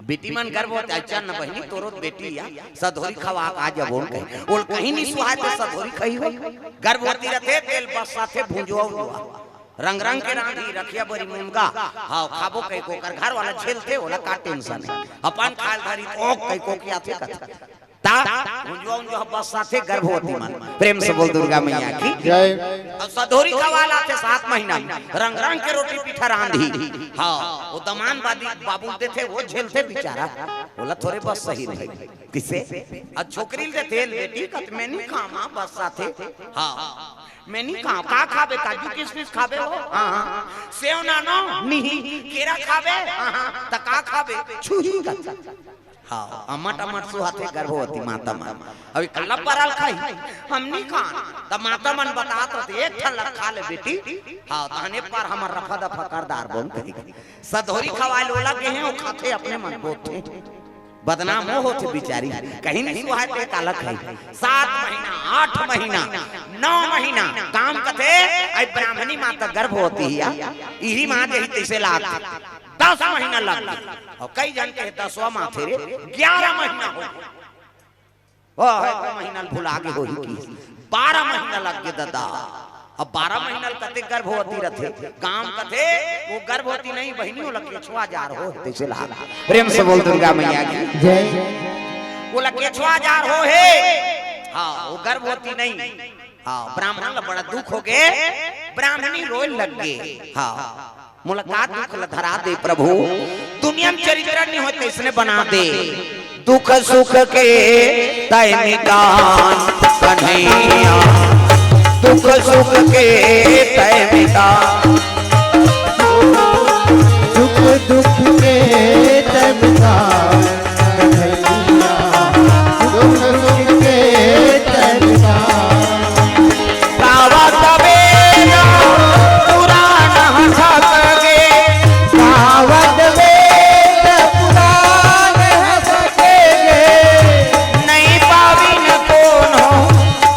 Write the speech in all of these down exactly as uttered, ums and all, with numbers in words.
बेटी मन गर्भवती, "अच्छा न बहिनी, तोरो बेटी या, सधोरी खवा के आ जबो," कहे। ओला कहीं नहीं सुहाय त सधोरी खही हो। गर्भवती रथे, तेल बस्साथे, भुंजवा उंजवा। रंग रंग के रांधी, रखिया बरी मुनगा, हाँ, खाबो कहिके ओकर घर वाला झेलथे, ओला का tension हे। अपन खाय ल धरी, ओक कहिके ओकियाथे कथे। ता भुंजवा उंजवा बस्साथे गर्भवती मन। प्रेम से बोल दुर्गा मैया की। जय। अब सधोरी खवा लाथे सात महीना में, रंग रंग के रोटी पीठा रांधी। हाँ, वो दमान बादी बाबू देथे, वो झेलथे बेचारा, ओला थोरे बस्सही भाई। किसे? अब छोकरी ल देथे, "बेटी कत मैं नहीं खामा," बस्साथे। हाँ, "मैं नहीं खांव।" "का खाबे? काजू किशमिश खाबे हो?" "हाँ, हाँ।" "सेव नानो?" "नहीं।" "केरा खाबे?" "हाँ, हाँ।" "त का खाबे?" "छुही कत।" हाँ, अमट अमट सुहाथे गर्भवती माता मन। अभी कल्ला परल खाही, "हम नहीं खान।" त माता मन बतात रथे, "एक ठन ल खा ले बेटी।" हाँ, तहने पर हमर रफा दफा कर दार बोन कही। सधोरी खवाय ल ओला गे हे, वो खाथे अपने मन बोथे। बदनाम वो होथे बिचारी, कहीं नहीं सुहाय ते काला खाही। सात महीना, आठ महीना, नौ महीना, काम कथे, अई ब्राह्मणी माता गर्भवती हिया, इही माँ जही तैसे लाग। दस महीना लग गे। अउ कई झन के दसवाँ माथे रे, ग्यारह महीना हो गे। ओ, हे, महीना ल भुला गे होही कि बारह महीना लग गे ददा। अब बारह महीना ल कते गर्भवती रथे, गाँव कथे, वो गर्भवती नहीं बहिनी, ओला केछवा जार हो, तैसे लाग। प्रेम से बोल दुर्गा मैया की। जय। ओला केछवा जार हो हे। हाँ, वो गर्भवती नहीं। हाँ, ब्राह्मण ल बड़ा दुख हो गे, ब्राह्मणी रोय लग गे। हाँ, मोला का दुख ल धरा दे प्रभु, दुनिया में चरित्र नहीं होय तैसने बना दे। दुख सुख के तय मितान कन्हैया, दुख सुख के तय मितान। सुख दुख के तय मितान कन्हैया, दुख सुख के तय मितान। गावत वेद पुराण हँसत गे। गावत वेद पुराण हँसत गे। नहीं पाविन कोनो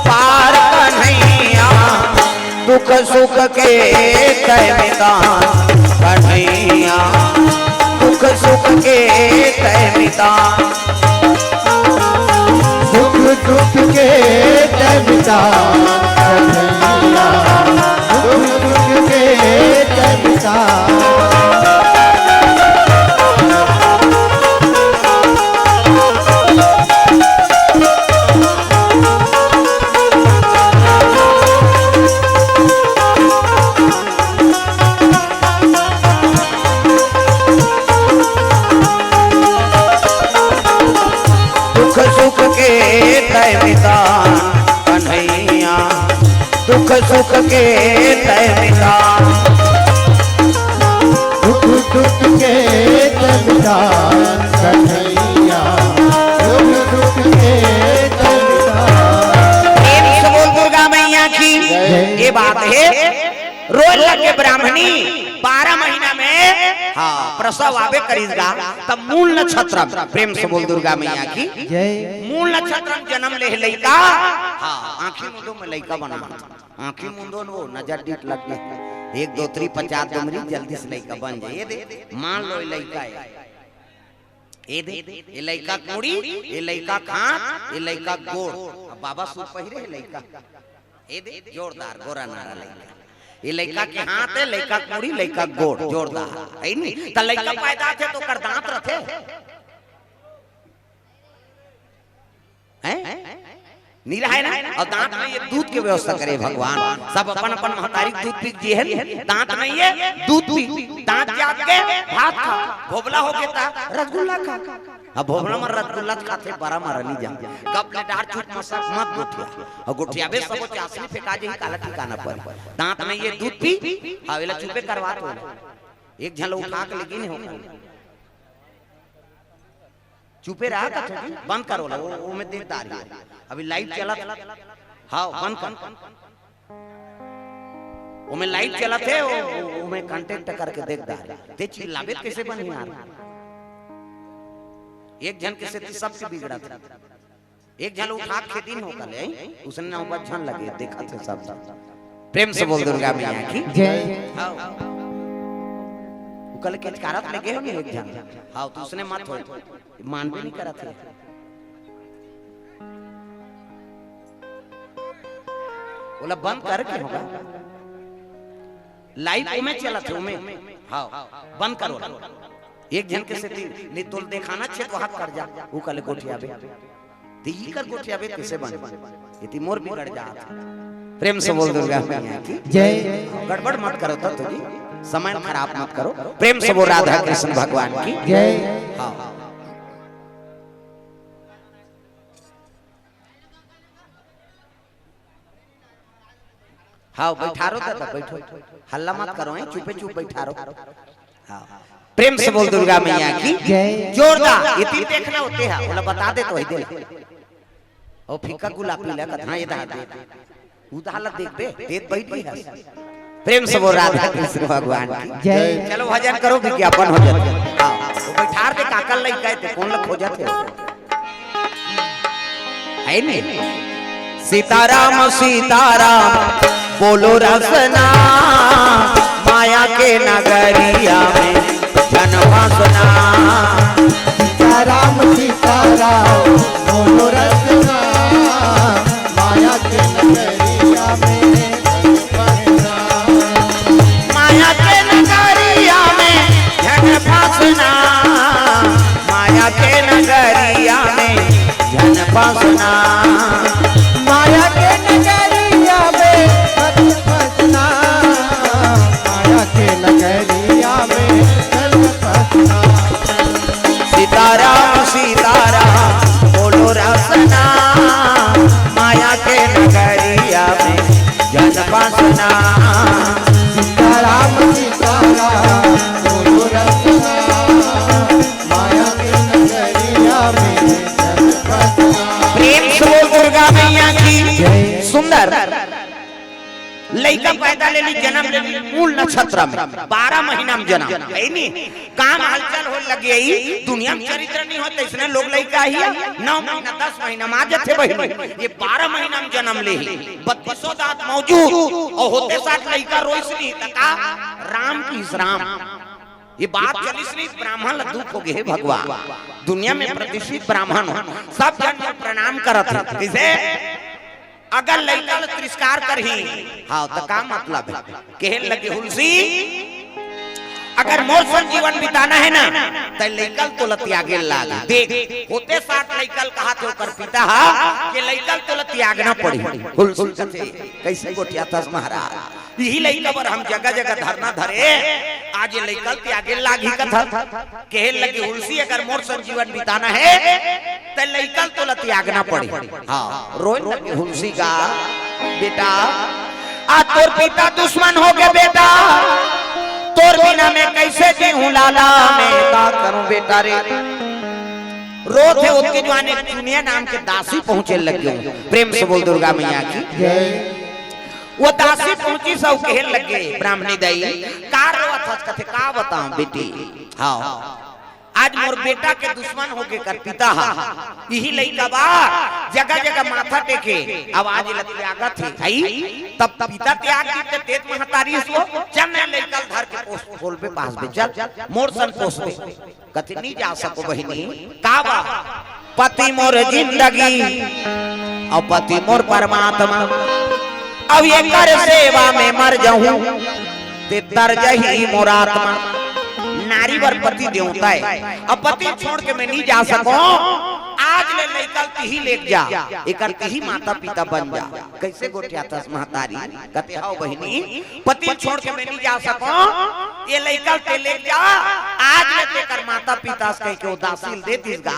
पार कन्हैया। दुख सुख के तय मितान कन्हैया। दुख सुख के तय मितान। दुख दुख के तय मितान कन्हैया, दुख दुख के तय मितान। दुख सुख के तय मितान कन्हैया, दुख सुख के तय मितान। दुख दुख के तय मितान कन्हैया, दुख दुख के तय मितान। प्रेम से बोल दुर्गा मैया की। जय। ये बात हे। रोय लगे ब्राह्मणी, बारह महीना में, हाँ, प्रसव आबे करिस गा, तब मूल नक्षत्र, प्रेम से बोल दुर्गा मैया की। जय। मूल नक्षत्र में जन्म ले लइका, हाँ, आँखी मुंदो में लइका बना, आँखी मुंदो न वो नजर डीठ लग गे, एक दो त्री पचास दुमरी जल्दी से लइका बन जाए। ये दे, मान लो ये लइका हे। ए दे, ए लइका के मुड़ी, ए लइका के हाथ, ए लइका के गोड़। अब बाबा सूट पहिरे हे लइका। ए दे, जोरदार, गोरा नारा लइका। ए लइका के हाथ हे, लइका के मुड़ी, लइका के गोड़, जोरदार। हे नी? त लइका पैदा होथे त ओकर दांत रथे। हैं? नी रहय ना? अउ दांत में ये दूध के व्यवस्था करे भगवान। सब अपन अपन महतारी के दूध पी के जिए हे, दांत में ये दूध पी, दांत जाग के भात खा, भोभला हो गे त रसगुल्ला खा। अब भोभला में रसगुल्ला खाथे, बरा मरा नी जा। कब ले डार चुप मसा मत गोठिया। अउ गोठियाबे सबो चासनी फेंका जाही, काला ठिकाना पर। दांत में ये दूध पी, अउ एला चुपे करवा तो। एक झन ल उठा के लेगिन हो। चुपे रहा कथो जी, बंद करो ला, वो, वो में देख डारी। अभी लाइट चलत, हाँ, बंद कर। वो में लाइट चलत हे, वो, वो, वो में contact करके देख डारी। ते चिल्लाबे त कैसे बनी यार? एक झन के सेती सबके बिगड़त हे। एक झन उठा के खेदिन हो कले, उसने ना ऊपर झन लगे, देखत हे सब। प्रेम से बोल दुर्गा मैया की। जय। हाँ। कल के कारत लगे हो नहीं एक झन। हाँ, तो उसने मत हो, मानबे नहीं करत हे। ओला बंद करके होगा। लाइव ओमे चलत हे, ओमे। हाँ, बंद करो। एक झन के सेती, नहीं तोल देखाना छे तो हाथ कर जा, ऊ कले गोठियाबे। ते ई कर गोठियाबे कैसे बन? ये ती मोर बिगड़ जात। प्रेम से बोल दुर्गा मैया की जय। गड़बड़ मत करो तो तुझी, समय खराब मत करो। प्रेम से बोल राधा कृष्ण भगवान की जय। हाँ। हाँ, बैठारो दादा, बैठो, हल्ला मत करो, हैं, चुपे चुप बैठारो। हाँ, प्रेम से बोल दुर्गा मैया की जय। जोरदार, ये तीन देखना होते हैं, बोला बता दे तो ही दे। ओ फीका गुलाब पीला का, हाँ, ये धार दे, उधार ला देख बे, देत बैठ गई है। प्रेम से बोल राधा कृष्ण भगवान की जय। चलो भजन करो, विज्ञापन हो जाए। हाँ, वो बैठार दे, काकल लइका है, ते कौन ला खोजत है? है नहीं? सीताराम सीताराम बोलो रसना, माया के नगरिया में जन फंसना। सीताराम सीताराम बोलो रसना, माया के नगरिया में जन फंसना। माया के नगरिया में जन फंसना, माया के नगरिया में जन फंसना। माया के नगरिया में जन फंसना, माया के नगरिया में जन फंसना। सीताराम सीताराम बोलो रसना, माया के नगरिया में जन फंसना। सीताराम सीताराम बोलो रसना, माया के नगरिया में जन फंसना। प्रेम से बोल दुर्गा मैया की जय। सुंदर। लइका पैदा ले ली, जन्म ले ली, मूल नक्षत्र में, बारह महीना में जन्म, है नी? काम हलचल हो लगे ही, दुनिया में चरित्र नहीं होता, इसने लोग लइका ही है, नौ महीना, दस महीना में आ जाते बहिनी, ये बारह महीना में जन्म ले ही, बत्तीसों दांत मौजूद, और होते साथ लइका रोइस नहीं, तका राम की इस राम। ये बात चलिस नहीं, ब्राह्मण ला दुख हो गए, हे भगवान, दुनिया में प्रतिष्ठित ब्राह्मण हो, सब जन प्रणाम करत है, किसे? अगर लइका ल तिरस्कार करही, हाँ, त का मतलब है? कहे लगे हुलसी, अगर मोर संग जीवन बिताना है ना, त लइका ल तोला त्यागे लाग। देख, होते साथ लइका ल कहा थे ओकर पिता हा, के लइका ल तोला त्यागना पड़ी। हुलसी कथे, कैसे गोठियाथस महाराज? यही लइका बर हम जगह जगह धरना धरे, आज ये लइका ल त्यागे लाग ही कथा। कहे लगे हुलसी, अगर मोर संग जीवन बिताना है, त लइका ल तोला त्यागना पड़ी। हाँ, रोए लगे हुलसी का, बेटा, आ तोर पिता दुश्मन हो गए बेटा, तोर बिना मैं कैसे जीऊं लाला, मैं का करूं बेटा रे। रोत हे ओतके जुआने चुनिया नाम के दासी पहुंचे लग गए। प्रेम से बोल दुर्गा मैया की जय। वो दासी पहुंची सब कहे लगे, ब्राह्मणी दाई, का रोवत हस? कथे, का बताऊं बेटी, हाँ, आज मोर बेटा के दुश्मन होके कर पिता हा, यही लइका बा, जगह जगह माथा टेके, अब आज ल त्यागत हे, भाई, तब पिता त्याग दी ते तेत महतारी सो, चल न लइका ल धर के पोस, खोल पे पास बे, चल, मोर सन पोस बे। कथे, "नी जा सको बहिनी।" का बा? पति मोर जिंदगी, अउ पति मोर परमात्मा, अब एकर सेवा में मर जाहूं, ते तर जही मोर आत्मा। नारी बर पति देवता हे, अब पति छोड़ के मैं नी जा सको। आज ले लइका ल तिही लेके जा, एकर तिही माता पिता बन जा। कैसे गोठियाथस महतारी? कथे, "हव बहिनी, पति ल छोड़ के मैं नी जा सको, ये लइका ल ते लेके जा।" आज ले तेकर माता पिता से कह के वो दासी ल दे दिस गा।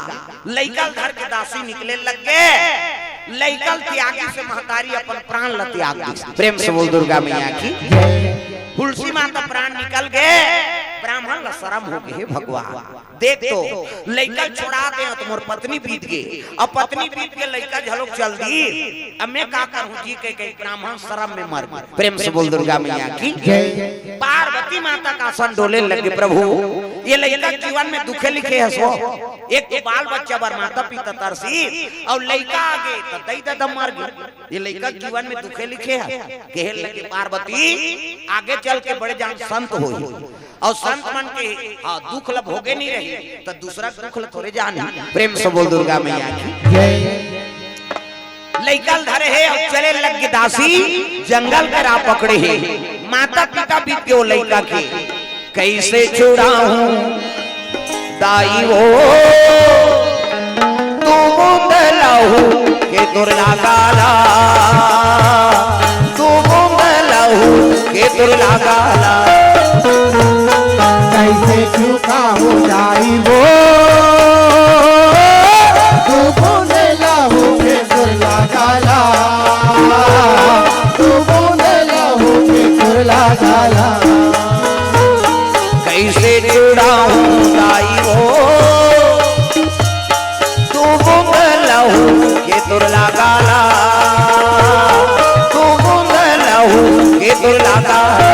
लइका ल धर के दासी निकले लग गे। लइका ल त्यागी से महतारी अपन प्राण ल त्याग दिस। प्रेम से बोल दुर्गा मैया की। हुलसी माता प्राण निकल गे, ब्राह्मण ल शरम हो गे, हे भगवान। देख तो, लइका छोड़ा दे तो मोर पत्नी बीत गे, अब पत्नी बीत गे, लइका झलोक चल दी, अब मैं का करूं जी? कह के ब्राह्मण शरम में मर गे। प्रेम से बोल दुर्गा मैया की जय। पार्वती माता का आसन डोले लगे, प्रभु, ये लइका जीवन में दुखे लिखे हस वो, एक तो बाल बच्चा बर माता पिता तरसी, अउ लइका आगे त दई ददा मर गे, ये लइका जीवन में दुखे लिखे हस। कहे लगे पार्वती, आगे चल के बड़े जान संत होही। अउ संत मन के, हाँ, दुख ल भोगे नहीं रही, त दूसरा दुख ल थोरे जानी। प्रेम से बोल दुर्गा मैया की। जय। लइका ल धरे हे अउ चले लग गे दासी, जंगल के राह पकड़े हे। माता पिता बीत गे ओ लइका के, कैसे छुड़ाहूं दाई वो, तू बूंद लहू के तोर लागाला, तू बूंद लहू के तोर लागाला। कैसे चुकाहूं दाई वो, तू बूंद लहू के तोर लागाला, तू बूंद लहू के तोर लागाला। कैसे छुड़ाहूं दाई वो, तू बूंद लहू के तोर लागाला, तू बूंद लहू के तोर लागाला।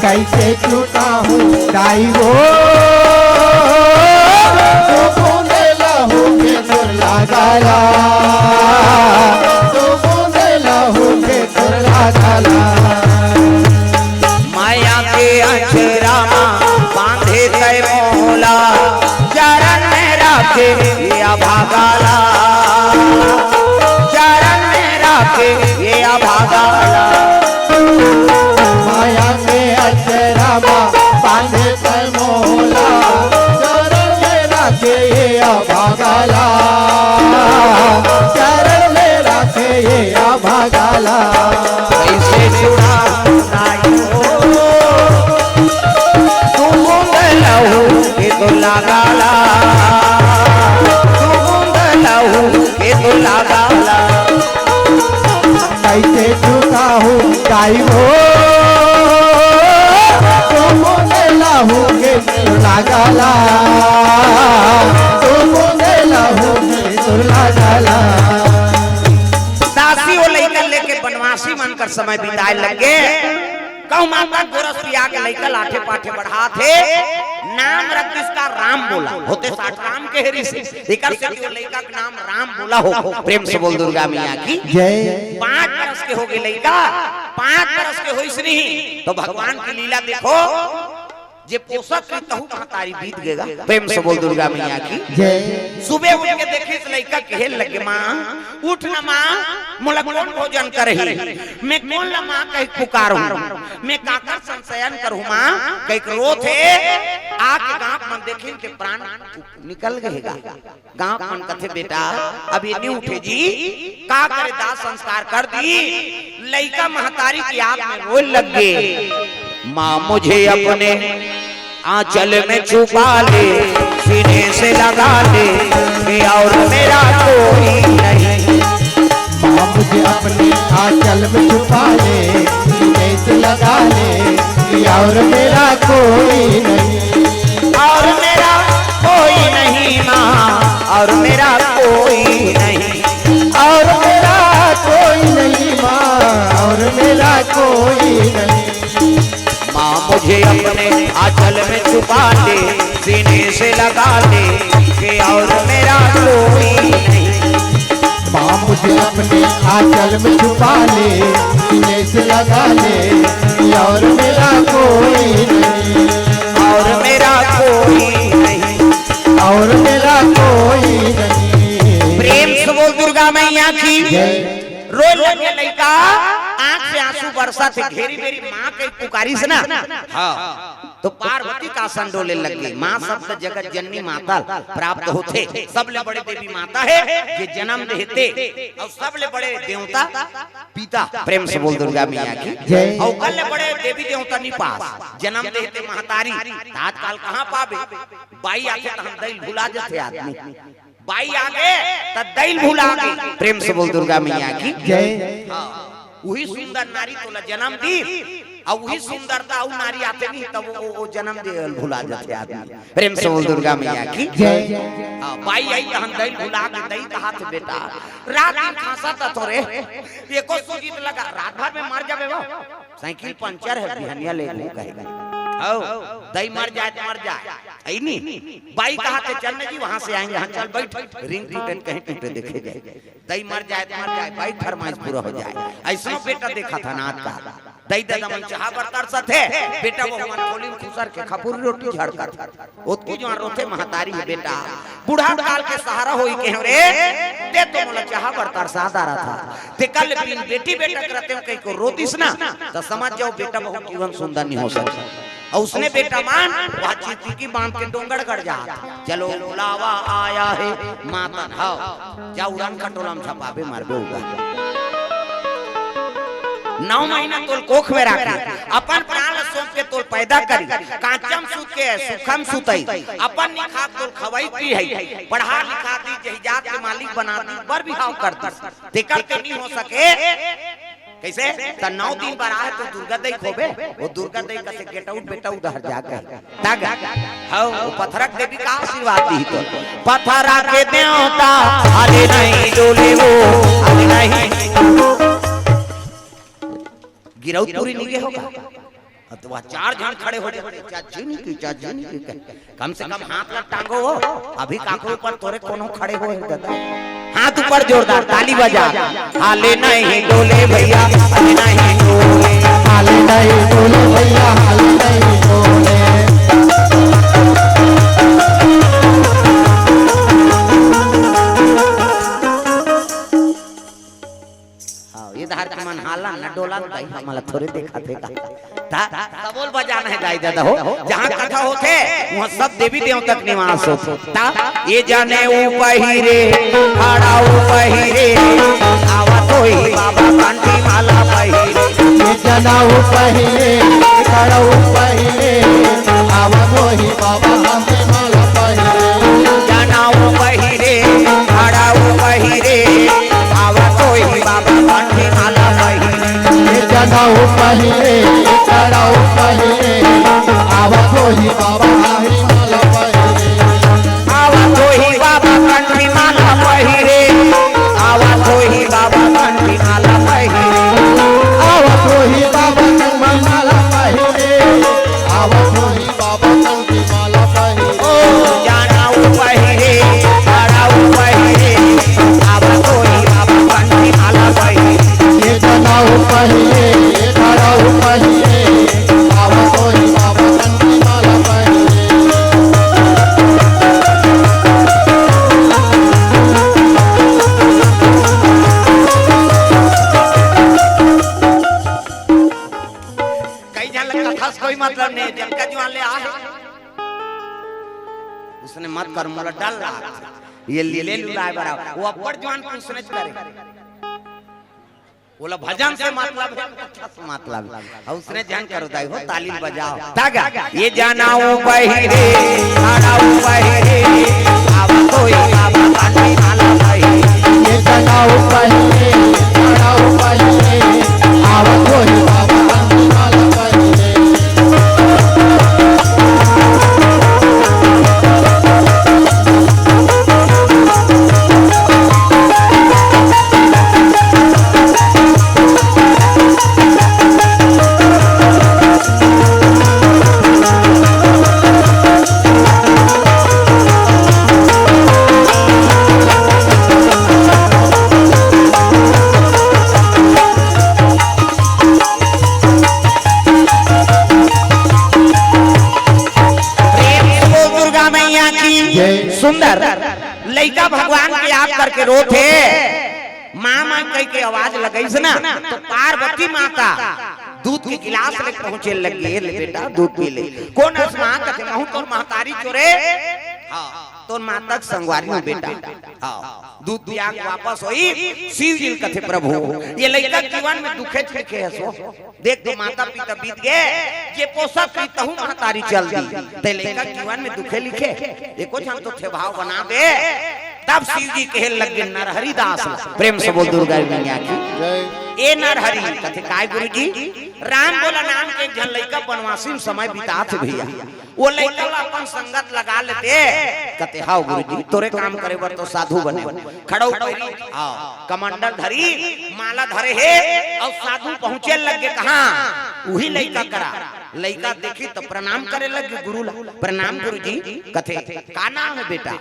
कैसे छुड़ाहूं दाई वो, तू बूंद लहू के तोर लागाला, तू बूंद लहू के तोर लागाला। माया के अचरा मा बांधे तै मोला, चरण में राखे ये अभागाला, चरण में राखे ये अभागाला। माया के अचरा मा बांधे तै मोला, चरण में राखे ये अभागाला, चरण में राखे ये अभागाला। कैसे छुड़ाहूं दाई वो, तू बूंद लहू के तोर लागाला, तू बूंद लहू के तोर लागाला। कैसे छुड़ाहूं दाई वो, तू बूंद लहू के तोर लागाला, तू बूंद लहू के तोर लागाला। दासी ओ लइका लेके बनवासी मन कर समय बिताए लगे। कहूं माता गोरस पिया के लइका लाठे पाठे बढ़ात हे, नाम रख दिस का राम बोला। होते साठ राम के हेरी से, एकर से कि ओ लइका के नाम राम बोला हो। प्रेम से बोल दुर्गा मैया की। जय। पांच बरस के हो गे लइका, पांच बरस के होइस नहीं, तो भगवान की लीला देखो, जे पोसत रही तहू महतारी बीत गेगा। प्रेम से बोल दुर्गा मैया की। जय। सुबह उठ के देखिस लइका कहे लगे, माँ उठ न माँ, मोला कोन भोजन करही, मैं कोन ल माँ कहि पुकारहूं, मैं काकर संग सयन करहूं माँ, कहिके रोत हे। आके गांव मन देखिन ते प्राण निकल गे हे गा। गांव मन कथे, बेटा, अब ये नहीं उठे जी, का करे, दाह संस्कार कर दी। लइका महतारी की याद में रोए लग गे। माँ मुझे अपने आंचल में छुपा ले, सीने से लगा ले, कि और मेरा कोई नहीं। माँ मुझे अपने आंचल में छुपा ले, सीने से लगा ले, कि और मेरा कोई नहीं। और मेरा कोई नहीं माँ, और मेरा कोई नहीं। और मेरा कोई नहीं माँ, और मेरा कोई नहीं। माँ मुझे अपने आंचल में छुपा ले, सीने से लगा ले, कि और मेरा कोई नहीं। माँ मुझे अपने आंचल में छुपा ले, सीने से लगा ले, कि और मेरा कोई नहीं। और मेरा कोई नहीं। और मेरा कोई नहीं। प्रेम से बोल दुर्गा मैया की। जय। रोए लगे लइका, आंख से आंसू बरसत हे, घेरी बेरी माँ के पुकारिस ना। हाँ। तो पार्वती का आसन डोले लग गे। माँ शब्द जगत जननी माता प्राप्त होथे। सबले बड़े देवी माता हे, जे जन्म देथे, अउ सबले बड़े देवता पिता। प्रेम से बोल दुर्गा मैया की। जय। अउ ओकर ले बड़े देवी देवता नहीं पास, जन्म देथे महतारी, त आजकल कहाँ पाबे? बाई आथे त हम दई ल भुला जथे आदमी। बाई आगे त दई ल भुला गे। प्रेम से बोल दुर्गा मैया की। जय। हाँ, उही सुंदर नारी तोला जन्म दी, अउ उही सुंदरता अउ नारी आथे नहीं, तब वो, वो जन्म दे ल भुला जथे आदमी। प्रेम से बोल दुर्गा मैया की। जय। हाँ, बाई आई त हम दई ल भुला गे, दई कहाथे बेटा, रात दिन खांसत हस रे, एको सूजी त लगा, रात भर में मर जाबे वो। साइकिल पंचर हे, बिहनिया ले घूम कहे। हौ, दई मर जाए त मर जाए, अइ नी? बाई कहाथे, "चल ना जी, वहां से आएंगे, हाँ चल बैठ, रिंग टूटे त कहीं टूटे देखे जाए, दई मर जाए त मर जाए, बाई फरमाइश पूरा हो जाए।" अइसनो बेटा देखा था ना आज का। दई ददा मन चाहा बर तरसत हे, बेटा बहू मन खोली खुसर के खपुरी रोटी झड़कत हे। ओतकी जुवार रोथे महतारी हे, बेटा, बूढ़ा काल के सहारा होई के हो रे, ते तो मोला चाहा बर तरसा डारत हस। तेकर ले बिन बेटी बेटा के रतेंव कहिके रो दिस ना, त समझ जाव बेटा बहू के जीवन सुंदर नहीं हो सकय। अउ उसने बेटा मन वह चिरचिकी बांध के डोंगरगढ़ जात हे। चलो बुलावा आया है मातन, हव। जा उड़न खटोला म झपाबे मरबे उड़न। नौ महीना तोल कोख में राखी, अपन प्राण ल सौंप के तोल पैदा करी, कांचम सूत के सुखम सुतई, अपन निखात तोल खवई पिहई, पढ़ा लिखा दी, जहिजात के मालिक बना दी, बर बिहाव कर दी, तेकर ते नी हो सके। कइसे? त नौ दिन बर आहे त दुर्गा दई खोबे, ओ दुर्गा दई कथे, "Get out बेटा, उधर जा," कहे। तग, हव, ओ पथरा के देवी का आशीर्वाद दिही तो। पथरा के देवता, हाले नहीं डोले वो, हाले नहीं। गिरौदपुरी नहीं गे होगा? अब तो वह चार झन खड़े हो जाते, "चाची नहीं की, चाची नहीं की," कहे। कम से कम हाथ ला टांगो हो, अभी काकरो ऊपर तोरे कोनो खड़े होय हे ददा। हाथ ऊपर जोरदार ताली बजा। हाले नहीं डोले भैया, हाले नहीं डोले। हाले नहीं डोले भैया, हाले नहीं डोले। हाँ, ये धार के मन हालन न डोलन, भाई हमला थोरे देखाथे का। ता, तबोल बजाना हे दाई ददा हो, जहाँ कथा होथे, वहाँ सब देवी देवता के निवास होथे। ता, ये जाने ऊपही रे, खड़ा ऊपही रे, आवत होही बाबा कंठी माला पहिरे। ये जाने ऊपही रे, खड़ा ऊपही रे, आवत होही बाबा कंठी माला पहिरे। जाने ऊपही रे, खड़ा ऊपही रे, आवत होही बाबा कंठी माला पहिरे। ये जाने ऊपही रे, खड़ा ऊपही रे, आवत होही बाबा कंठी माला पहिरे। आवत होही बाबा कंठी माला पहिरे, आवत होही बाबा कंठी माला पहिरे। आवत होही बाबा कंठी माला पहिरे, आवत होही बाबा कंठी माला पहिरे। ओ जाने ऊपही रे, खड़ा ऊपही रे, आवत होही बाबा कंठी माला पहिरे। ये जाने ऊपही रे, खड़ा ऊपही रे, आवत होही बाबा कंठी माला पहिरे। कई झन लगथे कोई मतलब नहीं, जतका जुवार ले आहे। उसने मत कर, मोला डर लागथे। ये लीले लुलाय बर आय। वो अब्बड़ जुवार के उसने करे। ओला भजन से मतलब हे, कथा से मतलब हे। अउ उसने झन करो दाई हो, ताली बजाव। तग, ये जाने ऊपही रे, खड़ा ऊपही रे, आवत होही बाबा कंठी माला पहिरे। ये जाने ऊपही रे, खड़ा ऊपही रे, आवत होही बाबा कंठी माला पहिरे। प्रेम से बोल दुर्गा मैया की जय। सुंदर लइका भगवान के याद करके रोथे। माँ, माँ कहिके आवाज लगइस ना, तो पार्वती माता दूध के गिलास लेके पहुंचे लगे, "ले बेटा, दूध पी ले।" "कोन हस माँ?" कथे, "महूं तोर महतारी चोरे।" हाँ, "तोर माता के संगवारी हूं बेटा।" हाँ, दूध पिया के वापस होई, शिव जी ल कथे, "प्रभु, ये लइका जीवन में दुखे च लिखे हस हो।" देख तो माता पिता बीत गे, जे पोसत रही तहू महतारी चल दी। ते लइका जीवन में दुखे लिखे, एको झन तो थे भाव बना दे। तब शिव जी कहे लगे नरहरि दास ला। प्रेम से बोल दुर्गा मैया की। जय। ए नरहरि, कथे काय गुरु जी? राम बोला नाम के एक झन लइका बनवासी में समय बितात हे भैया। वो लइका ला अपन संगत लगा लेते। कथे, "हाव गुरु जी, तोरे काम करे बर तो साधु बने।" खड़ा ऊपर ही, हाव, कमंडल धरी, माला धरे हे, अउ साधु पहुंचे लगे कहाँ? उही लइका करा, लइका देखी त प्रणाम करे लगे गुरु ला। "प्रणाम गुरुजी।" कथे, "का नाम हे बेटा?"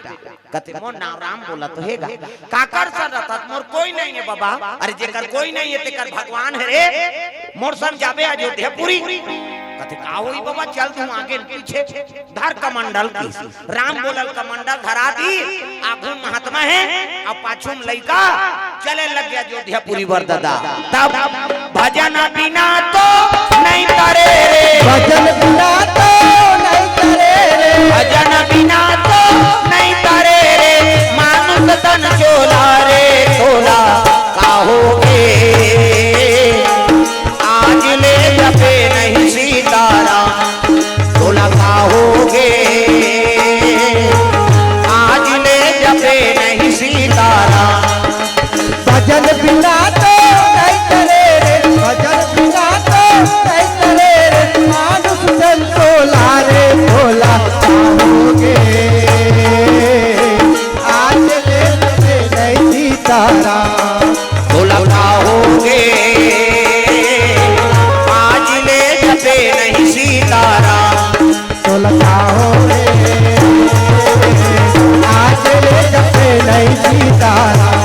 कथे, "मोर नाम राम बोलत हे गा।" "काकर संग रथस?" "मोर कोई नइ हे बबा।" "अरे जेकर कोई नइ हे तेकर भगवान हे रे, मोर संग जाबे अयोध्यापुरी।" कथे, "का होही बबा, चल तू आगे पीछे।" धर कमंडल की, राम बोलल कमंडल धरा दी, आगू महात्मा हे, अउ पाछू म लइका चले लग गे अयोध्यापुरी बर ददा। तब भजन बिना तो नइ तरे रे। भजन बिना तो नइ तरे रे। भजन बिना तो नइ तरे रे। मानुष तन चोला रे चोला। का होगे? आज ले जपे नहीं सीताराम, तोला का होगे? आज ले जपे नहीं सीताराम। भजन बिना तो नहीं करे रे, भजन बिना तो नहीं करे रे, मानुष तन चोला रे चोला। का होगे? आज ले जपे नहीं सीताराम। तोला का होगे? आज ले जपे नहीं सीताराम। तोला का होगे? आज ले जपे नहीं सीताराम।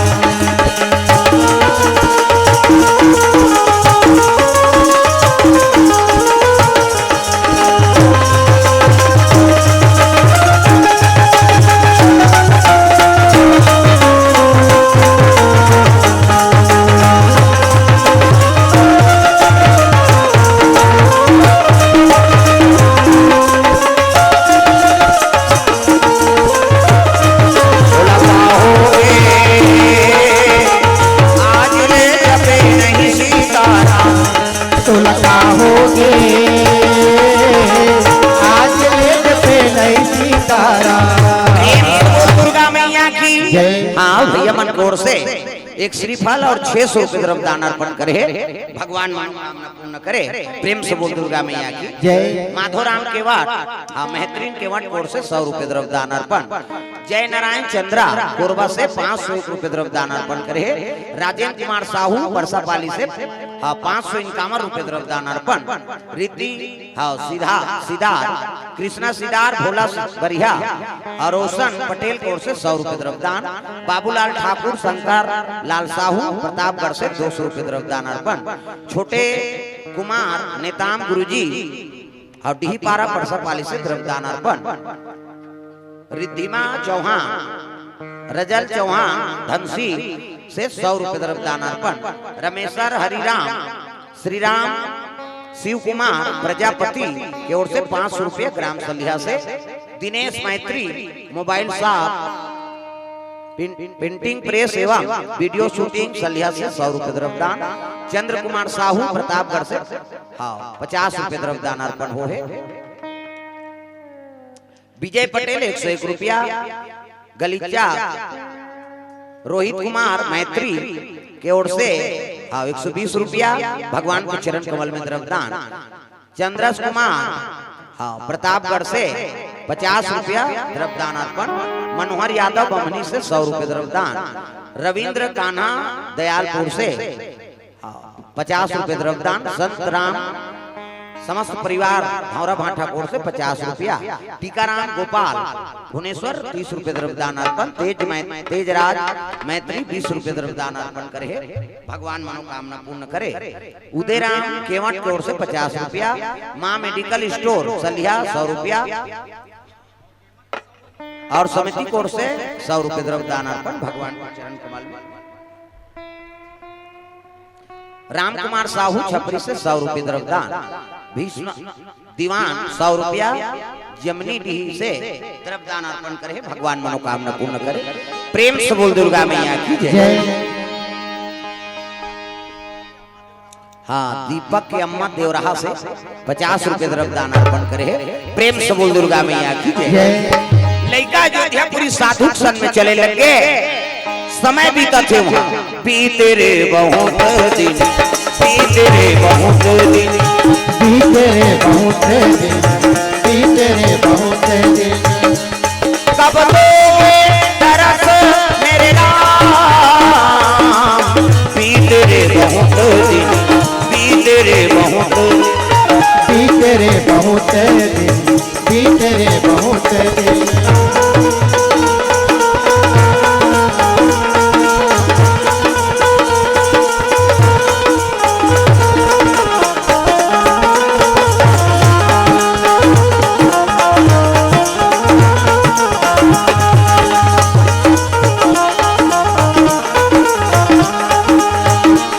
आज ले जपे नहीं सीताराम। तोला का होगे? आज ले जपे नहीं सीताराम। प्रेम से बोल दुर्गा मैया की। जय। हाँ, भैया मन कोर से एक श्रीफल और छह सौ रुपये द्रव्य दान अर्पण करे हे, भगवान मनोकामना पूर्ण करे। प्रेम से बोल दुर्गा मैया की। जय। माधोराम केवाट, हाँ, महतरीन केवाट कोर से सौ रुपये द्रव्य दान अर्पण। जय नारायण चंद्रा कोरबा से पाँच सौ एक रुपये द्रव्य दान अर्पण करे हे। राजेंद्र कुमार साहू परसापाली से, हाँ, पाँच सौ इक्यावन रुपये द्रव्य दान अर्पण। रिद्धि, हाँ, सीधा, सिदार, कृष्णा सिदार, भोला बरिहा और रोशन पटेल कोर से सौ रुपये द्रव्य दान। बाबूलाल ठाकुर, शंकर लाल साहू, प्रतापगढ़ से दो सौ रुपये द्रव्य दान अर्पण। छोटे कुमार नेताम गुरुजी और डीहपारा परसापाली से द्रव्य दान अर्पण। रिद्धिमा चौहान, रजल चौहान धनसी से सौ रुपये द्रव्य दान अर्पण। रमेसर हरिराम, श्रीराम शिव कुमार प्रजापति के ओर से पाँच सौ रुपये ग्राम सलिहा से। दिनेश मैत्री मोबाइल शॉप, पेंटिंग प्रेस एवं वीडियो शूटिंग सलिहा से सौ रुपये द्रव्य दान। चंद्र कुमार साहू प्रतापगढ़ से, हाँ, पचास रुपये द्रव्य दान अर्पण होहे। विजय पटेल एक सौ एक रुपया, गलीचा रोहित कुमार मैत्री के ओर से, हाँ, एक सौ बीस रुपया, भगवान के चरण कमल में द्रव्यदान। चंद्रस कुमार, हाँ, प्रतापगढ़ से पचास रुपया द्रव्यदान अर्पण। मनोहर यादव बमनी से सौ रुपये द्रव्यदान। रविंद्र कान्हा दयालपुर से हाँ, पचास रुपये द्रव्यदान। संत राम समस्त परिवार धौरा भाटा कोर से पचास रुपया। टीकाराम गोपाल भुवनेश्वर तीस रुपये द्रव्यदान अर्पण। तेज मै-, तेजराज मैत्री बीस रुपये द्रव्यदान अर्पण करे हे, भगवान मनोकामना पूर्ण करे। उदयराम केवट के ओर से पचास रुपया। माँ मेडिकल स्टोर सलिहा सौ रुपया। और समिति कोर से सौ रुपये द्रव्यदान अर्पण भगवान के चरण कमल में। राम कुमार साहू छपरी से सौ रुपये द्रव्यदान। भीष्म दीवान सौ रुपया। जमनी डीही से द्रव्यदान अर्पण करे, भगवान मनोकामना पूर्ण करे। प्रेम से बोल दुर्गा मैया की जय। जय। हाँ, दीपक के अम्मा देवराहा से पचास रुपये द्रव्यदान अर्पण करे हे। प्रेम से बोल दुर्गा मैया की जय। जय। लइका अयोध्यापुरी साधु के संग में चले लग गे। समय बीतत हे वहाँ। बीते रे बहुत दिन, बीते रे बहुत दिन, बीते रे बहुत दिन, बीते रे बहुत दिन। कब दोगे दरस मेरे राम, बीते रे बहुत दिन, बीते रे बहुत दिन।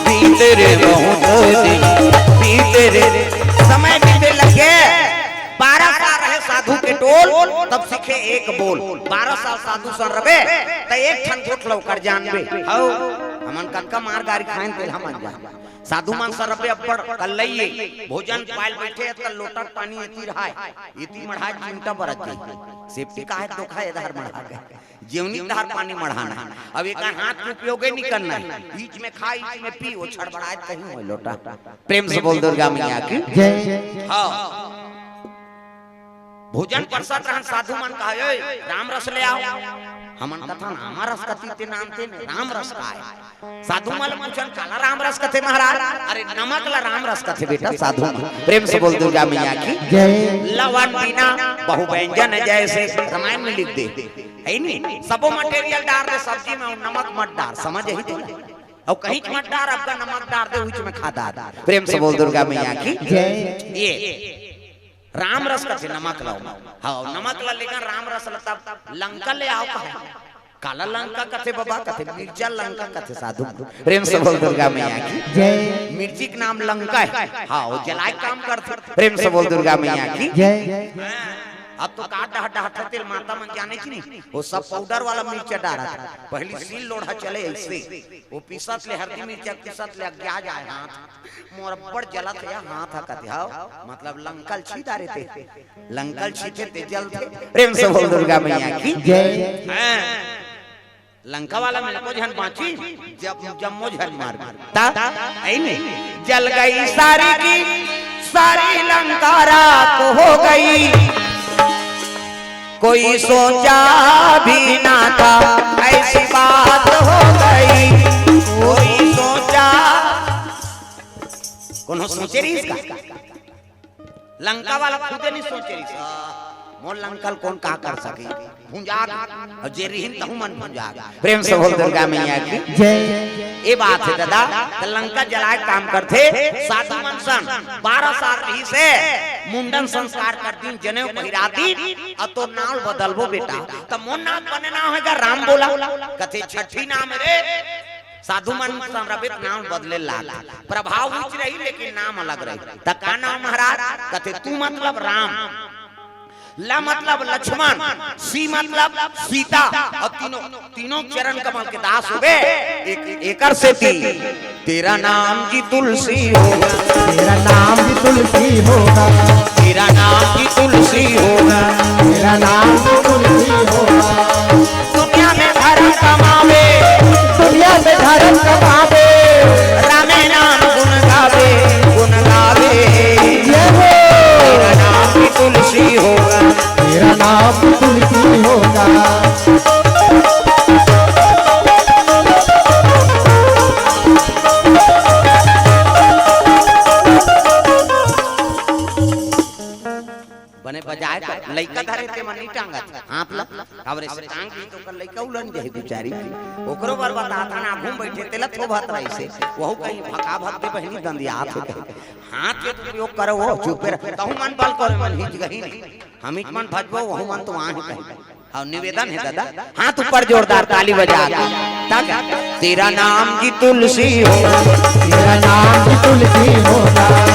बीते रे बहुत दिन, बीते रे। समय बीते लगे, बारह साल रहे साधु के टोल, तब सीखे एक बोल। बारह साल साधु सन रबे, त एक ठन गोठ ल ओकर जानबे। हौ, हमन कतका मार गारी खाएन, तेला हमन जान। साधु मन सन रबे अब्बड़ कल्लइये, भोजन पायल बैठे, त लोटा पानी एती रहाय, एती मढ़ाय, चिमटा बरत जाय। सेफ्टी काहे धोखा एधार मढ़ा गए। जेवनी धार पानी मढ़ाना। अब एक हाथ के उपयोगे नहीं करना है। बीच में खा, बीच में पी, वो छड़बड़ाए कहीं होय लोटा। प्रेम से बोल दुर्गा मैया की। जय। हाँ। भोजन परसत रहन साधु मन कहा, "ओए, राम रस ले आओ।" हमन कथन, "आमा रस कथी ते नाम ते ने, राम रस का है?" साधु मन पूछन, "काला राम रस कथे महाराज?" "अरे नमक ला राम रस कथे बेटा साधु मन।" प्रेम से बोल दुर्गा मैया की। जय। लवन बिना बहु व्यंजन जैसे, रामायण में लिख दे। है नी? सबो मटेरियल डार दे सब्जी में, नमक मत डार, समझ ही तो। अउ कहीं मत डार, अब्बड़ नमक डार दे, उच में खा डार। प्रेम से बोल दुर्गा मैया की। जय। ये राम रस कथे नमक ला। हाँ, नमक ला लेकर राम रस ला तब लंका ले आओ कहा। काला लंका कथे बाबा, कथे मिर्चा लंका कथे साधु। प्रेम से बोल दुर्गा मैया की। जय। मिर्ची के नाम लंका है। हाँ, वो जलाए काम करथे। प्रेम से बोल दुर्गा मैया की। जय। अब तो का डह डहथे तेल माता मन जाने की नहीं, वो सब पाउडर वाला मिर्चा डारत। पहली सील लोढ़ा चले ऐसे, वो पीसत ले हरदी मिर्चा पीसत ले अग्या जाए हाथ। मोर अब्बड़ जलत हे हाथ ह कथे, हव, मतलब लंका ल छी डारे ते, लंका ल छीथे ते जलथे। प्रेम से बोल दुर्गा मैया की। जय। हाँ। लंका वाला में एको झन बाँची, जब जम्मो झन मर गे। ता, ऐ नहीं, जल गई सारी की सारी लंका राख हो गई। कोई सोचा भी ना था ऐसी बात हो गई। कोई सोचा, कोनो सोचे रहिस का? लंका वाला खुदे नहीं सोचे रहिस, "आ, मोर लंका ल कोन का कर सके?" भुंजा गे। अउ जे रिहिन तहु मन भुंजा गे। प्रेम से बोल दुर्गा मैया की। जय। ए बात हे दादा, त लंका जलाए काम करथे। साधु मन सन बारह साल रहिस हे, मुंडन संस्कार कर दिन, जनेऊ पहिरा दिन, अउ तोर नाव बदलबो बेटा, त मोर नाव बने नाव हे गा राम बोला। कथे छठी नाम रे, साधु मन सन रबे त नाम बदले लाग। प्रभाव उच रही लेकिन नाम अलग रही। त का नाम महाराज? कथे तू मतलब राम, ल मतलब लक्ष्मण, सी मतलब सीता, अउ तीनों, तीनों चरण कमल के दास होबे। एक, एकर सेती तेरा नाम जी तुलसी होगा। तेरा नाम भी तुलसी होगा। तेरा नाम जी तुलसी होगा। तेरा नाम भी तुलसी होगा। दुनिया में धर्म कमावे, दुनिया में धर्म कमावे, रामे नाम गुण गावे, गुण गावे। ये हो। तेरा नाम भी तुलसी होगा। तेरा नाम भी तुलसी होगा। बने बजाए कर लइका धरे ते मन नहीं टांगत हाथ ला। काबर से टांग दी तो कर लइका उलन जाही बिचारी। ओकरो बर बताथन, आघू म बइठे तेला थोभत रहिसे। वहू कहीं भका भक दे बहिनी दंदियात हे कहीं। हाथ के तो उपयोग करो, वो चुपे रह। तहू मन बल करो, मन हिच गही नहीं। हमीच मन भजबो, वहू मन तो वहाँ ही कहीं। अउ निवेदन हे दादा, हाथ ऊपर जोरदार ताली बजा के। तक तेरा नाम की तुलसी हो, तेरा नाम की तुलसी होगा।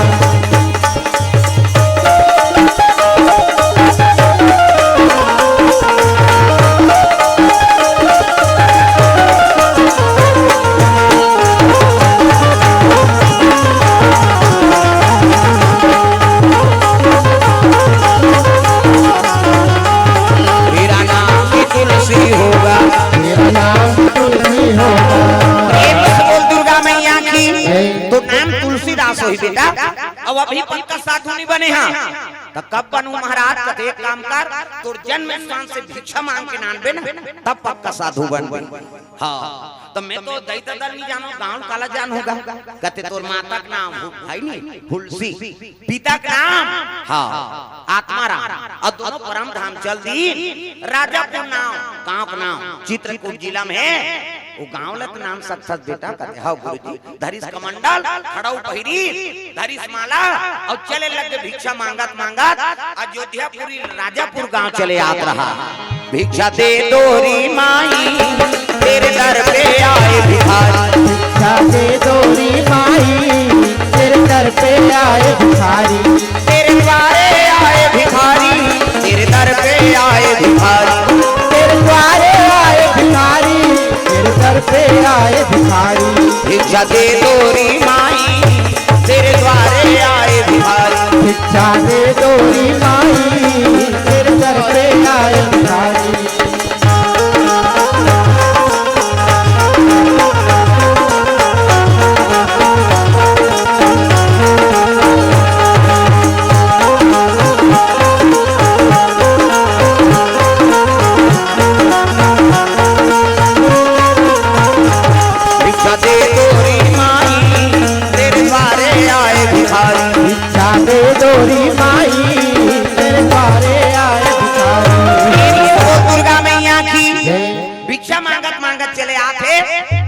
तेरा नाम भी तुलसी होगा। तेरा नाम भी तुलसी होगा। प्रेम से बोल दुर्गा मैया की। जय। तो नाम तुलसीदास होही बेटा। अब अभी पंकज साधु नहीं बने हैं। त कब बनहूं महाराज? कथे एक काम कर, तोर जन्म स्थान से भिक्षा मांग के नानबे ना, तब पक्का साधु बनबे। हाँ, त मैं तो दई ददा नहीं जानों, गाँव काला जानहूं गा। कथे तोर माता के नाम हु-, है नी, हुलसी, पिता के नाम, हाँ, आत्माराम, अउ दोनों परम धाम चल दीन। राजापुर नाम, गाँव के नाम चित्रकूट जिला में हे। वो गाँव ला तो नाम सख्त बेटा कथे, हाँ गुरुजी। धरिस कमंडल, खड़ाऊ पहिरी, धरिस माला, अउ चले लगे भिक्षा मांगत मांगत अयोध्यापुरी राजापुर गांव चले आत रहा। भिक्षा दे दो री माई, तेरे दर पे आए भिखारी। भिक्षा दे दो री माई, तेरे दर पे आए भिखारी। तेरे द्वारे आए भिखारी, तेरे दर पे आए भिखारी। तेरे द्वारे आए भिखारी, तेरे दर पे आए भिखारी। भिक्षा दे दो री माई, तेरे द्वारे आए भिखारी। भिक्षा दे दो री माई, तेरे दर पे आए भिखारी। भिक्षा दे दो री माई, तेरे द्वारे आए भिखारी। भिक्षा दे दो री माई, तेरे द्वारे आए भिखारी। प्रेम से बोल दुर्गा मैया की। जय। भिक्षा मांगत मांगत चले आथे।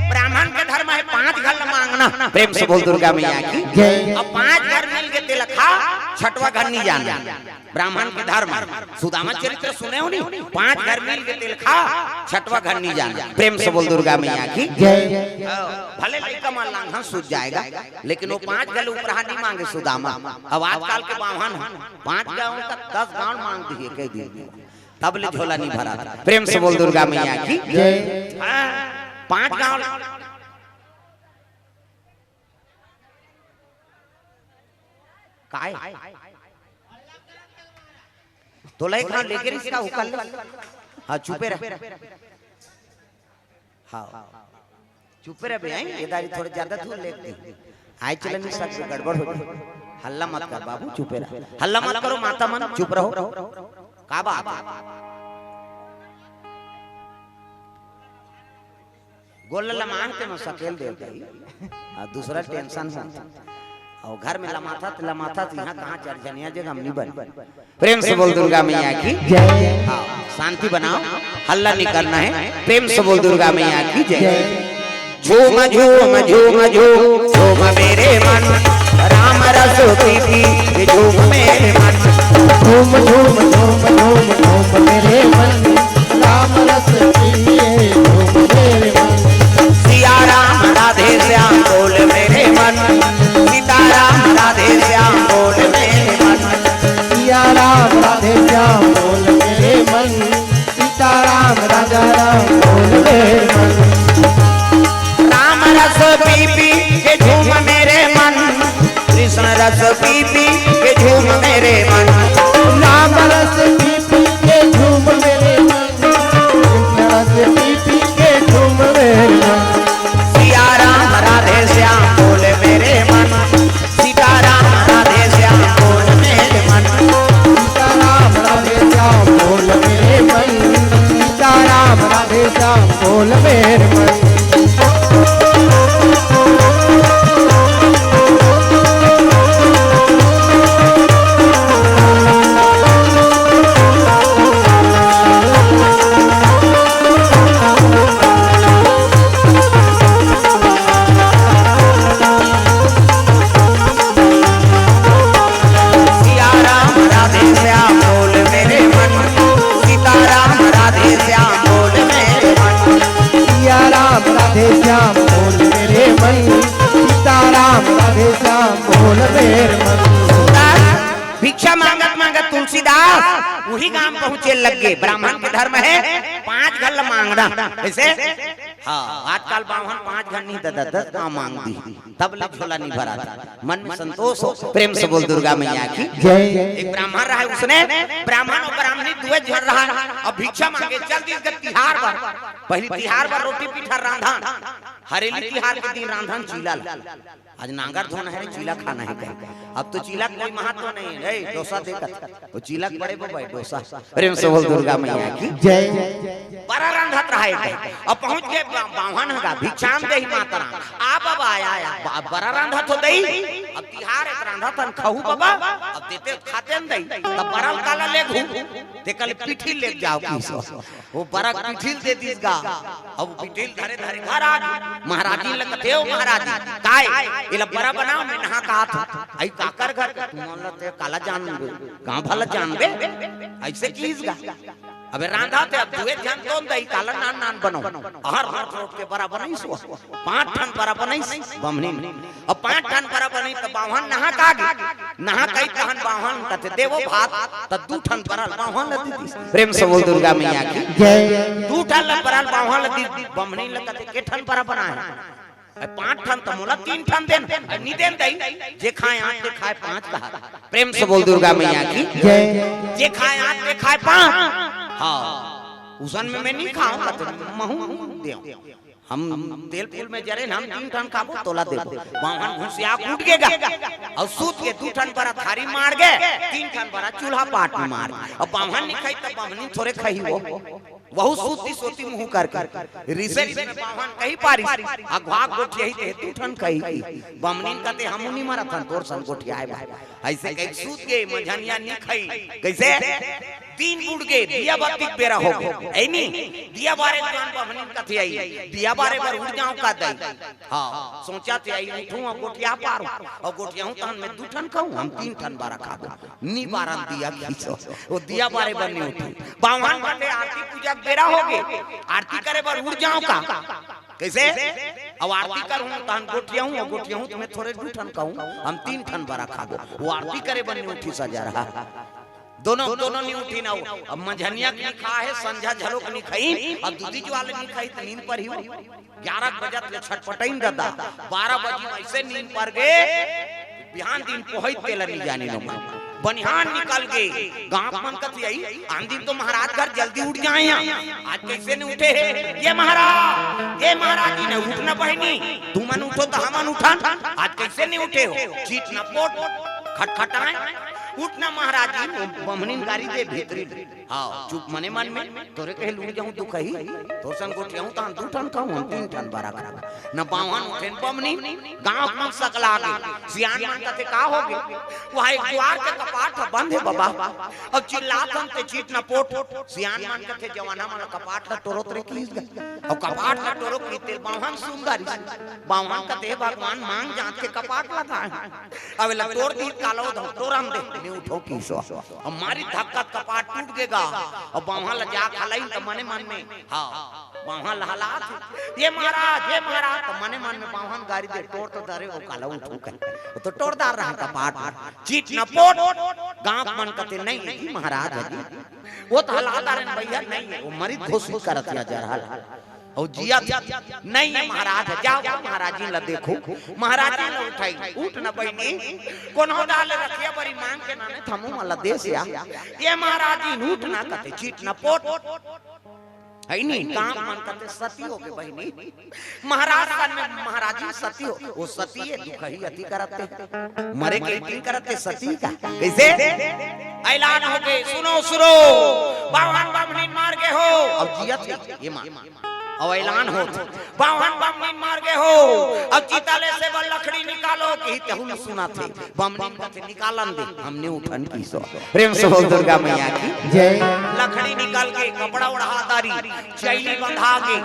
ब्राह्मण के धर्म हे पांच घर ल मांगना। प्रेम से बोल दुर्गा मैया की। जय। अब पांच घर मिल के तेला खा, छठवा घर नहीं जाना। ब्राह्मण के धर्म हे। सुदामा चरित्र सुने हो नी? पांच घर मिल के तेला खा, छठवा घर नहीं जाना। प्रेम से बोल दुर्गा मैया की। जय। भले लइका मन लांघन सूझ जाएगा, लेकिन वो पांच घर उपराहा नहीं मांगे सुदामा। अब आजकल के बाम्हन हे, पांच गांव का दस गांव मांग दिए कह दिए, तब ले झोला नहीं भरा। प्रेम से बोल दुर्गा मैया की। जय। हाँ, पांच गांव। काय? तोला एक हाथ लेके रिश्ता उकल ले। हाँ, चुपे रह। हाँ, चुपे रह बे, आई? ये दारी थोड़े ज्यादा दूर ले दे। आई चलन नहीं सकते, गड़बड़ हो जाए। हल्ला मत कर बाबू, चुपे रह। हल्ला मत करो माता मन, चुप रहो। का बात हे? गोल लमान के मैं सकेल दे दई। आ दूसरा टेंशन हे। अउ घर में लमाथा त लमाथा त इहाँ कहाँ चरझनिया जे गमनी बन। प्रेम से बोल दुर्गा मैया की। जय। हाँ, शांति बनाओ, हल्ला नहीं करना हे। प्रेम से बोल दुर्गा मैया की जय। जय। झूम झूम झूम झूम झूम मेरे मन, राम रस पी पी के झूम मेरे मन। झूम झूम झूम झूम झूम मेरे मन, राम रस पी पी के झूम मेरे मन। सिया राम राधे श्याम बोल मेरे मन, सीता राम राधे श्याम बोल मेरे मन। सिया राम राधे श्याम बोल मेरे मन, सीता राम राजा राम बोल मेरे मन। राम रस पी पी के झूम मेरे मन, कृष्ण रस पी पी के झूम मेरे मन। राम रस पी पी के झूम मेरे मन, कृष्ण रस पी पी के झूम मेरे मन। सिया राम राधे श्याम बोल मेरे मन, सीता राम राधे श्याम बोल मेरे मन। सीता राम राधे श्याम बोल मेरे मन, सीता राम राधे श्याम बोल मेरे मन। सिया राम राधे श्याम बोल मेरे मन, सीता राम राधे श्याम बोल मेरे मन। सिया राम राधे श्याम बोल मेरे मन, सीता राम राधे श्याम बोल मेरे मन। भिक्षा मांगत मांगत तुलसीदास उही गांव पहुंचे लग गे। ब्राह्मण के धर्म हे पांच घर ल मांगना। कइसे? हाँ, आजकल बाम्हन पांच घर नहीं ददा, दस गांव मांग दी। तब ले झोला नहीं भरा था। मन में संतोष हो, प्रेम से बोल दुर्गा मैया की। जय। एक ब्राह्मण रहा, उसने ब्राह्मण अउ ब्राह्मणी दुए झन रहा, अब भिक्षा मांगे चल दिस गा तिहार बर। पहली तिहार बर रोटी पीठा रांधन, हरेली तिहार के दिन रांधन चीला ला। आज नांगर धोना हे रे, चीला खाना हे कहे। अब तो चीला के कोई महत्व नहीं हे। ए, डोसा दे कथे। वो चीला के बड़े बबा हे, डोसा। प्रेम से बोल दुर्गा मैया की। जय। बरा रांधत रहा हे कहे। अब पहुंच गे बा-, बाम्हन ह गा, भिक्षाम देहि मातराम। आ बबा, आय, आय, आय। बा-, बरा रांधत हो दई। अब तिहार हे त रांधत हन, खहू बबा। अब देते खाते न दई। तब बरा ल काला लेगहू। तेकर ले पीठी ले जाव कहिस। वो बरा ल पीठी ल दे दिस गा। अब पीठी ल धरे धरे घर आ गे। महाराजिन ल कथे, "ओ महाराजिन, काय? एला बरा बनाव, मैं नहा के आत हंव।" "अई काकर घर के?" "तुमन ल ते काला जानबे, गांव भर ल जानबे?" अइसे किहिस गा। अबे रांधत हे, अब दुए झन तो न दई, काला नान नान बनाव। अहर रोट रोट के बरा बनाइस वो। पांच ठन बरा बनाइस बमनी। अब पांच ठन बरा बनाइस त बाम्हन नहा के आ गे। नहा के आइस तहन बाम्हन कथे, "दे वो भात।" त दू ठन बरा ल बाम्हन ल दे दिस। प्रेम से बोल दुर्गा मैया की। जय। दू ठन ल बरा ल बाम्हन ल दे दिस। बमनी ल कथे, "के ठन बरा बनाय हस?" "अई पांच ठन त मोला तीन ठन दे न।" "अई नी दे न दई, जे खाय आठ, ते खाय पांच कहा।" प्रेम से बोल दुर्गा मैया की। जय। "जे खाय आठ, ते खाय पांच।" हाँ, उसन में मैं नी खांव, कथे महूं देंव। हम तेल फूल में जरे न, हम तीन ठन खाबो, तोला देबो। बाम्हन घुसिया के उठ गे गा। अउ सूत के दू ठन बरा थारी मार गे, तीन ठन बरा चूल्हा पाट में मार गे। अब बाम्हन नी खाही त बमनी थोरे खाही वो। वहू सूत दिस ओती मुहूं करके। रिसे रिसे में बाम्हन कहि पारिस, अघवा के गोठियाही ते दू ठन खाही। बमनी ल कथे, "हमू नी मरत हन तोर सन गोठियाय बर।" अइसे कहिके सूत गे, मंझनिया नी खाही। कइसे? दिन बुड़ गे, दिया बत्ती के बेरा हो गे। अई नी? दिया बारे दुकान बमनी ल कथे, "अई, दिया बारे बर उठ जांव का दई?" हाँ, सोचथे, "अई उठहूं अउ गोठिया पारहूं, अउ गोठियाहूं तहन मैं दू ठन खाहूं, हम तीन ठन बरा खाबो।" नी बारन दिया कहिस वो। वो दिया बारे बर नी उठिस। बाम्हन कथे, "आरती पूजा के बेरा हो गे, आरती करे बर उठ जांव का?" कइसे? "अउ आरती करहूं तहन गोठियाहूं, अउ गोठियाहूं त मैं थोरे दू ठन खाहूं, हम तीन ठन बरा खाबो।" वो आरती करे बर नी उठिस, सजा रहा। दोनों, दोनों नी उठिन। अउ अब मंझनिया के नी खाहे, संझा घलोक नी खाही, अब दूधी जुवार ले नी खाही त नींद परही वो। ग्यारह बजत ले छटपटाइन ददा, बारह बजे में अइसे नींद पर गे, बिहान दिन पोहई तेला नी जानिन ओमन। बनिहान निकल गे, गांव के मन कथे, "अई, आन दिन तो महाराज घर जल्दी उठ जाय हंव, आज कइसे नी उठे हे?" "ये महाराज, ये महाराज जी ने उठ न बहिनी, तुमन उठो त हमन उठन, आज कइसे नी उठे हो?" चीट न पोट, खटखटाय, "उठ न महाराज जी।" वो बमनिन गारी दे भीतरी ले। हाँ, चुप मने मन में, "तोरे कहे लूट जाहूं दुखही, तोर सन गोठियाहूं तहन दू ठन खाहूं, हम तीन ठन बरा खाहूं।" न बाम्हन उठे न बमनी, गांव के मन सकला गे। सियान मन कथे, "का हो गे?" "वहां एक दुवार के कपाट ह बंद हे बबा, अउ चिल्लात हन ते चीट न पोट।" सियान मन कथे, "जवाना मन कपाट ल टोरत रे किहिस गा, अउ कपाट ल टोरो कहिथे बाम्हन सुंदर।" बाम्हन कथे, "भगवान मांग जांच के कपाट लगाय हंव, अब एला टोर दिही काला धव टोरन दे, नी उठव किहिस वो।" अब मारिस धक्का त कपाट टूट गे गा, अउ बाम्हन ल जाके हलाइन त मने मन में, हाँ, बाम्हन ल हलात हे, "ये महाराज, ये महाराज," त मने मन में बाम्हन गारी दे, "टोर तो डरे हो काला उठहूं कहे।" वो तो टोरदार रहा कपाट, चीट न पोट, गांव के मन कथे, "नहीं हे जी महाराज ह जी, वो तो हलादार हे भइया, नहीं हे, वो मरिस घोषित करत हे जरहल।" अउ जियत हे, "नहीं हे महाराज, जाव महाराजिन ल देखव।" महाराजिन ल उठाय, "उठ न बहिनी, कोनो डाल रखिया बरी मांग के लाने हंव, हमू मन ल दे सिया।" "ये महाराजिन उठ न," कथे, "चीट न पोट।" हे नी, गांव के मन कथे, "सती हो गे बहिनी, महाराज सन में महाराजिन सती हो।" वो सती हे, दुखही अति करत हे, मरे के इटिंग करत हे सती का। कइसे? ऐलान हो गे, "सुनो, सुनो, बाम्हन बमनिन मार गे हो।" अब जियत हे, ये मां। अउ ऐलान होत, "बाम्हन बमनिन मार गे हो, अब चिता लेसे बर लकड़ी निकालो," कहिथे, तहू ल सुनाथे। बमनिन कथे, "निकालन दे, हम नी उठन किहिस वो।" प्रेम से बोल दुर्गा मैया की। जय। लकड़ी निकल गे, कपड़ा ओढ़ा डारिस, चैली बंधा गे।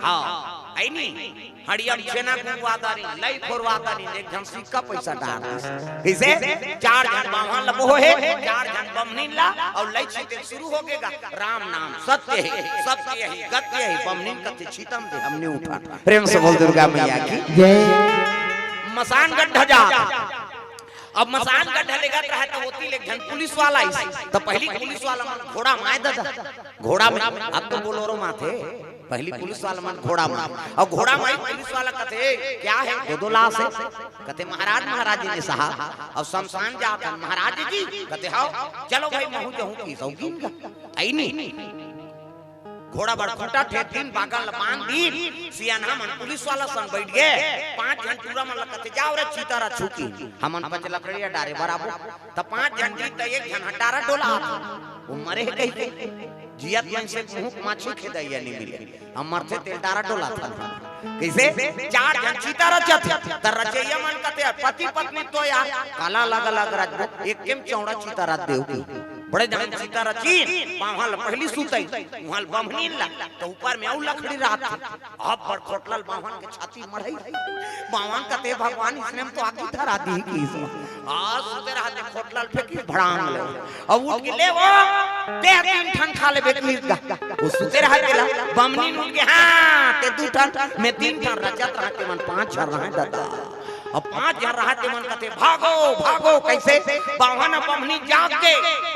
हाँ, हे नी? हड़िया म छेना गुंगवा डारिस, लई फोरवा डारिस, एक झन सिक्का पइसा डार दिस। कइसे? चार झन बाम्हन ल बोहे, चार झन बमनिन ला, अउ लई छींटे शुरू हो गे गा। "राम नाम सत्य हे, सत्य ही गत्य हे।" बमनिन कथे, "छींटन दे, हम नी उठन।" प्रेम से बोल दुर्गा मैया की। जय। मसान गड्ढा जात। अब मसान गड्ढा लेगत रहय त ओती ले एक झन पुलिस वाला आइस। त पहिली पुलिस वाला मन घोड़ा म आय ददा। घोड़ा म, अब तो बोलेरो म आथे। पहिली पुलिस वाला मन घोड़ा म। अब घोड़ा म आइस, पुलिस वाला कथे, "क्या है? दो दो लाश है।" कथे, "महाराज, महाराजिन हे साहब, अब शमशान जात हन महाराज जी।" कथे, "हव, चलो भाई, महूं जाहूं किहिस वो गिन गा।" हे नी? घोड़ा बड़ खूंटा ठेर दिन, बागन ल बांध दिन। सियानहा मन पुलिस वाला संग बैठ गे। पांच झन टूरा मन ल कथे, "जाव रे, चिता रचहू।" कि हमन पच लकड़िया डारे बराबर। त पांच झन जीत, त एक झन ह डारा डोलात। वो मरे हे कहिके। जियत मन से मुंह माछी खेदइया नहीं मिले। हम मरथे तेल डारा डोलात। कइसे? चार झन चिता रचत हे, त रचइया मन कथे, "पति पत्नी तो यार, काला अलग अलग रचबो, एके म चौड़ा चिता रच देव।" कि बड़े झन चिता रचिन, बाम्हन ल पहिली सुतइन, उहां ल बम्हनीन ल, त ऊपर में अउ लकड़ी रहत हे। अब बड़ खोटला ल बाम्हन के छाती मढ़ई। बाम्हन कथे, "भगवान, इसने म तो आगी धरा दी।" कि इसमें आ सुते रहत हे, खोटला ल फेंकिस भड़ांग ले। अब उठ के, "ले वो, ते तीन ठन खा लेबे।" कि वो सुते रहत हे ला, बम्हनीन उठ के, "हां, ते दू ठन, मैं तीन ठन।" रचत रहत हे मन पांच झन रहय ददा। अब पांच झन रहत हे मन कथे, "भागो, भागो।" कइसे? बाम्हन अउ बम्हनीन जाग गे।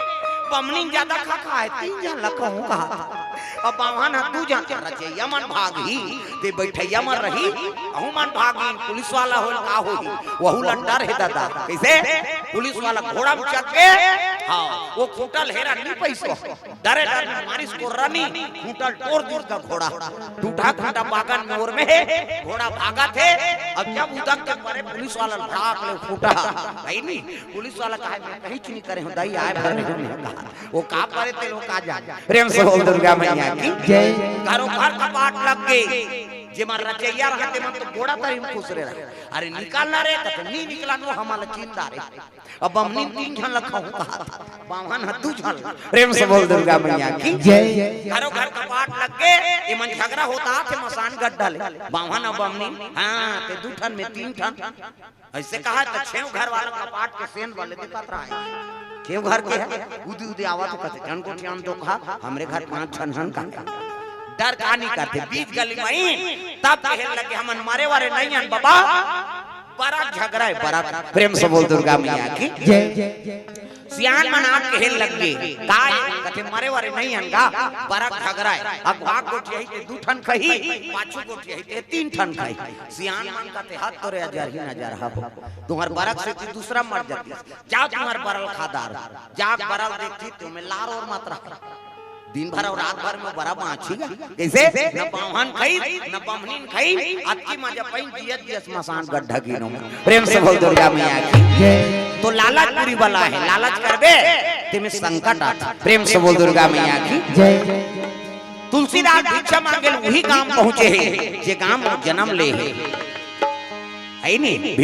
बम्हनीन जादा खा खाय, तीन झन ल कहूं कहा। अब बाम्हन ह दू झन, रचइया मन भागही, ते बइठइया मन रही, अहू मन भागही, पुलिस वाला होय का होही, वहू ल डर हे ददा। कइसे? पुलिस वाला घोड़ा म चढ़ के, हां, वो खूंटा ल हेरा नी पइस। डरे डर में मारिस कोर्रा नी, खूंटा ल टोर दिस गा घोड़ा। टूटा खूंटा बागन में ओर में हे, घोड़ा भागत हे। अब जब उदक के परे पुलिस वाला ल भड़ाक ले खूंटा, हइ नी, पुलिस वाला कहे, "मैं कहींच नी करे हंव, दई आय भर रहे हंव।" वो का परे तेल वो का जान। प्रेम से बोल दुर्गा मैया की जय। घरों घर कपाट लग गे। जेमा रचइया रहत हे मन तो गोड़ा तरी म खुसरे रहे। अरे निकल ना रे, त नी निकलन, वो हमला चिन डारे। अब बम्हनीन तीन झन ल कहूं कहा, बाम्हन ह दू झन ल। प्रेम से बोल दुर्गा मैया की जय। घरों घर कपाट लग गे, एमन झगरा होत हे मसान गड्ढा ले। बाम्हन अउ बम्हनीन, हां, ते दू ठन, मैं तीन ठन। अइसे कहा त छेव घर वाला कपाट के सेंध वाले दिखत रहय। छेव घर के हे, उदी उदी आवत हे कथे, "झन गोठियान तो कहा, हमरे घर पांच झन हन का।" डर का नी करथे, बीच गली में ही तब कहे लगे, "हमन मरे वरे नइ हन बबा, बरत झगरा हे, बरत।" प्रेम से बोल दुर्गा मैया की जय। सियान मन आके कहे लग गे, "का हे?" कथे, "मरे वरे नइ हन गा, बरत झगरा हे। अगवा गोठियाही ते दू ठन खही, पाछू गोठियाही ते तीन ठन खही।" सियान मन कथे, "हद तोरे अजरही नजर हबो, तुंहर बरत सेती दूसरा मर जातिस। जाव तुंहर बरल खा डारव।" जाके बरल देखथे त ओमे लार ओर मत रहय। दिन भर अउ रात भर में बरा बांचही गा। कइसे? न बाम्हन खइस, न बम्हनीन खइस, अतकी मजा पाइन जियत जियत मसान गड्ढा गिनो। प्रेम से बोल दुर्गा मैया की। जय। तो लालच बुरी बला हे, लालच करबे, तेमे संकट आथे। प्रेम से बोल दुर्गा मैया की। जय। तुलसीदास भिक्षा मांगे ल उही गांव पहुंचे हे, जे गांव म जनम ले हे। हइ नी?